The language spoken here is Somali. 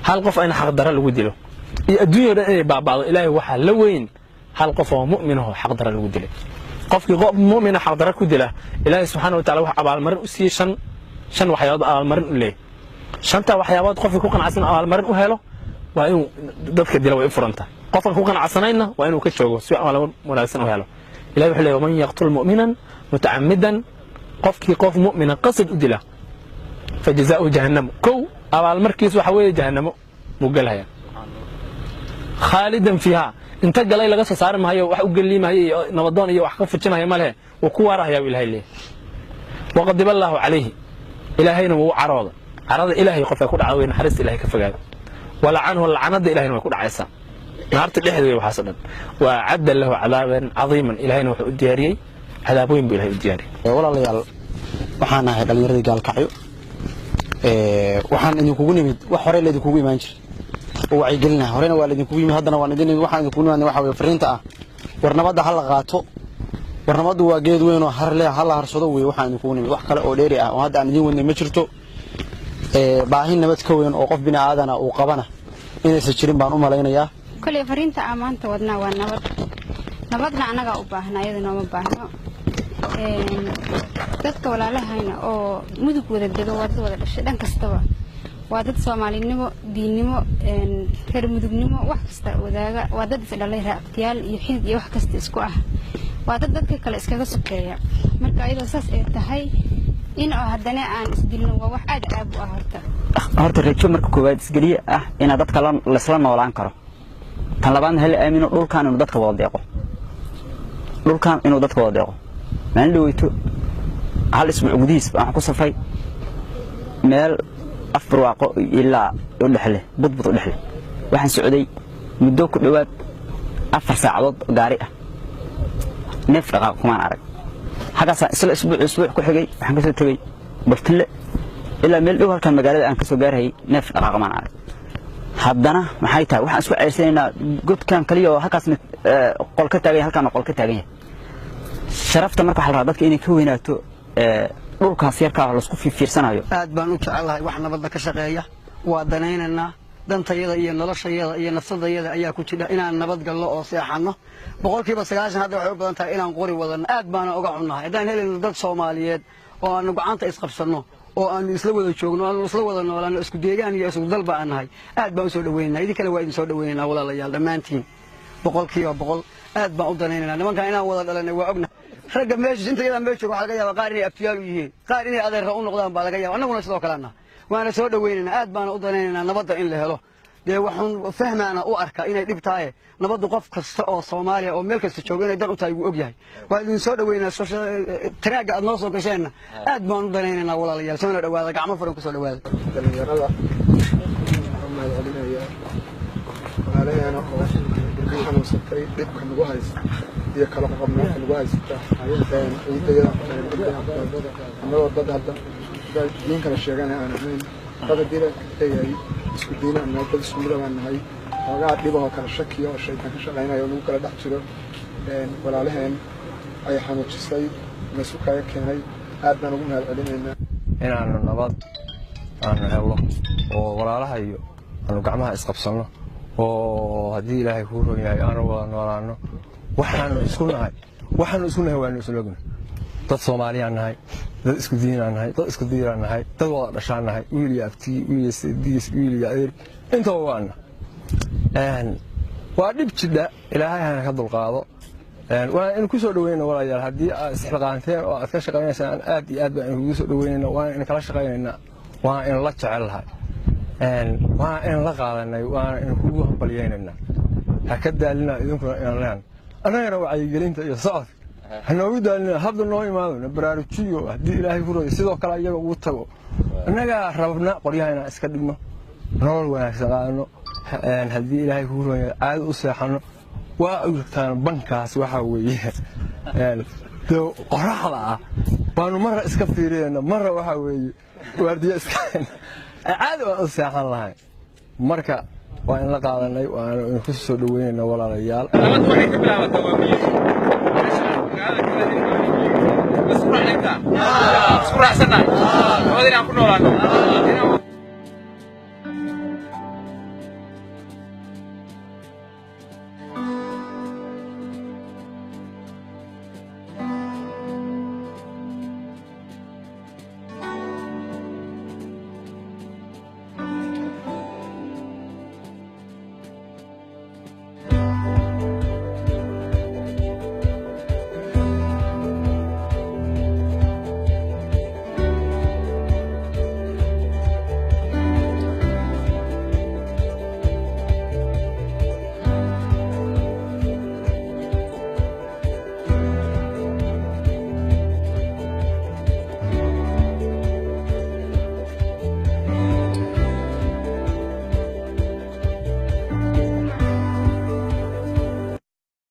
Hal qof in xaqdarro lagu dilo iyo adduunya o dhan inay baaba'do, Ilaahay waxaa la weyn hal qof oo mu'min ahoo xaqdarro lagu dilay. Qofkii qof mu'mina xaqdarro ku dila, Ilaahay subxaana wa tacala wax abaalmarin u siiyey shan waxyaabood abaalmarin u leeyahy. Shanta waxyaabood qofkii ku qanacsan abaalmarin u helo waa inuu dadka dila way u furantahay. Qofkan ku qanacsanayna waa inuu ka joogo si abaalmarin wanaagsan u helo. Ilahi wuxuu leeyahy: ومن يقتل مؤمنا متعمدا, qofkii qof mu'mina qasad u dila, فجزاؤه جهنم, kow abaalmarkiis waxa weeye jahannamo muu gelhaya, خالدا فيها, inta galay laga soo saari maayo, wax u gelimahayo iyo nabadoon iyo wax ka fujinaya ma lehe, wuu ku waarahaya buu Ilahay leeyahy. وغضب الله عليه, Ilaahayna wuu u carooda. Carada Ilaahay qofka ku dhacda way naxariista Ilahay ka fogaado. ولعنه, lacnada Ilahayna way ku dhacaysaa, naarta dhexdeeda wey waxaas o dhan. وأعد له عذابا عظيما, Ilahayna wuxuu u diyaariyey cadaab weyn buu Ilahay u diyaariyey. Walaalayaal, waxaan ahay dhallinyaradii Gaalkacyo. Waxaan idinkugu nimid wax horey laydinkugu imaan jiray oo wacyigelinaha. Horena waa laydinkugu yimid, haddana waan idin nimid. Waxaan idinkugu nimaadnay waxa weye fariinta ah: war nabadda ha la qaato, war nabaddu waa geed weyn oo har leh, ha la harsado weye. Waxaan idinkugu nimid wax kale oo dheeri ah oo hadda aan idiin wadnay ma jirto. Baahi nabad ka weyn oo qof bini aadana uu qabana inaysan jirin baan u malaynayaa. Koley fariinta aan maanta wadnaa waa nabad. Nabadna annagaa u baahna, ayada nooma baahno. Dadka walaalahayna oo Mudug wada dego waa dad wada dhashay dhan kastaba, waa dad Soomaalinimo, diinnimo, reer Mudugnimo, wax kasta wadaaga. Waa dad isdhalay, raabtiyaal iyo xidid iyo wax kasta isku ah. Waa dad dadka kale iskaga sokeeya. Marka ayadoo saas ay tahay in oo haddana aan isdilno waa wax aad caab u ah horta. Horta rajo marka koowaad isgeliye ah inaa dadka laysla noolaan karo. Tan labaadna, hala aamino dhulkan inuu dadka wada deeqo, dhulkan inuu dadka wada deeqo. Maalin dhaweyto, hal isbuuc gudihiis, waxaan ku safray meel Afbarwaaqo ilaa u dhexle Budbud u dhexle. Waxaan socday muddo ku dhowaad 4 saacadood gaari ah, neef dhaqaaq kumaan arag. Xaggaasaan isla isbuuc ku xigay waxaan ka soo tegey Burtinle ilaa meel dhow halkan magaalada aan ka soo gaarhayay, neef dhaqaaqa maan arag. Haddana maxay tahay waxaan isku ceysanaynaa? Godkan kaliya oo halkaasna qol ka taagan yahay, halkaana qol ka taagan yahay. Sharafta marka waxaa la rabaa dadka inay ka weynaato dhulkaas yarkaa laisku fiirsanayo. Aad baan u jecelahay wax nabadda ka shaqeeya, waa danaynaynaa. Dantayada iyo noloshayada iyo nafsadayada ayaa ku jidha inaan nabad galno oo seexanno. 90% hadda waxay u badan tahay inaan qori wadanno. Aad baana uga xunnahay. Haddaan helayno dad Soomaaliyeed oo aanu gacanta isqabsanno oo aanu isla wada joogno, aanu isla wada noolaano, isku deegaan iyo isku dalba aan nahay, aad baan u soo dhaweynaa. Idinkana waa idin soo dhaweynaynaa, walaalayaal, dhammaantiin. 100% aad baan u danaynaynaa nimankan inaan wada dhalanay, waa ognahay. Ragga meesha inta yadaa meesha jooga waxaa laga yaabaa qaar inay abtiyaal u yihiin, qaar inay adeerra u noqdaan baa laga yaaba. Annaguna sidoo kale annaha waana soo dhaweynaynaa, aad baana u danaynaynaa nabadda in la helo. Dee waxuun fahmaana u arka inay dhib tahay nabaddu. Qof kasta oo Soomaaliya oo meel kasta jooga inay dan u tahay wuu og yahay. Waa idin soo dhaweynaa. Tanaagga aad noo soo gasheenna aad baan u danaynaynaa. Walaalayaal, soona dhawaada, gacmo furan kusoo dhawaada. Dhalinyarada waxaan mahad celinayaa, walaalaheena oo xanuunsatay, dhibka nagu haysta iyo kala qoqobnaanta nagu haysata ciidayada, annagoo dad hadda diin kala sheegana aan ahayn, dad haddii la leeyahay isku diin aan nahay, dad isku midab aan nahay, xoogaa dhibahoo kala shakiya oo shaytaan ka shaqaynayo oo nagu kala dhex jiro, walaalaheen ay xanuujisay, nasu kaga keenay, aad baan ugu mahad celinaynaa. Inaanu nabad aanu helno oo walaalaha iyo aanu gacmaha isqabsanno oo haddii Ilaahay kuu ron yahay aanu wada noolaanno. Waxaanu isku nahay waanu isla ogna. Dad Soomaaliyaan nahay, dad isku diinaan nahay, dad isku diiraan nahay, dad wada dhashaan nahay, wiil iyo abtii, wiil iyo seediis, wiil iyo adeer, intaba waana. Waa dhib jidha, Ilaahay hana ka dulqaado. Waan idin ku soo dhaweyna, walaalayaal. Haddii aad isxilqaanteen oo aad ka shaqaynaysaan, aad iyo aad baan idinkugu soo dhaweynayna, waana idin kala shaqaynaynaa, waana idin la jecel lahay, waana idin la qaadanay, waana idinkugu hambalyaynaynaa. Ha ka daalina idinkuna inaan leen annagana wacyigelinta iyo socodka ha noogu daalina. Hadda noo imaado, na baraarujiyo. Haddii Ilaahay ku royo, sidoo kale iyaga ugu tago. Annagaa rabna qoryaha inaan iska dhigno, nolol wanaagsan qaadano, haddii Ilaahay kuu royo caado u seexanno. Waa ogtaan bankaas waxaa weeye dee qoraxda ah baanu marra iska fiirinayna, marra waxaa weeye waardiyo iska caadi waan u seexan lahayn. Marka waa in la qaadanay, waanu idinku soo dhaweynayna, walaalayaal. Nabad waxay ka bilaabataa waa miyi. Magaalada kale isku raacnayntaa, isku raacsannahay nabad inaan ku noolaano, inaan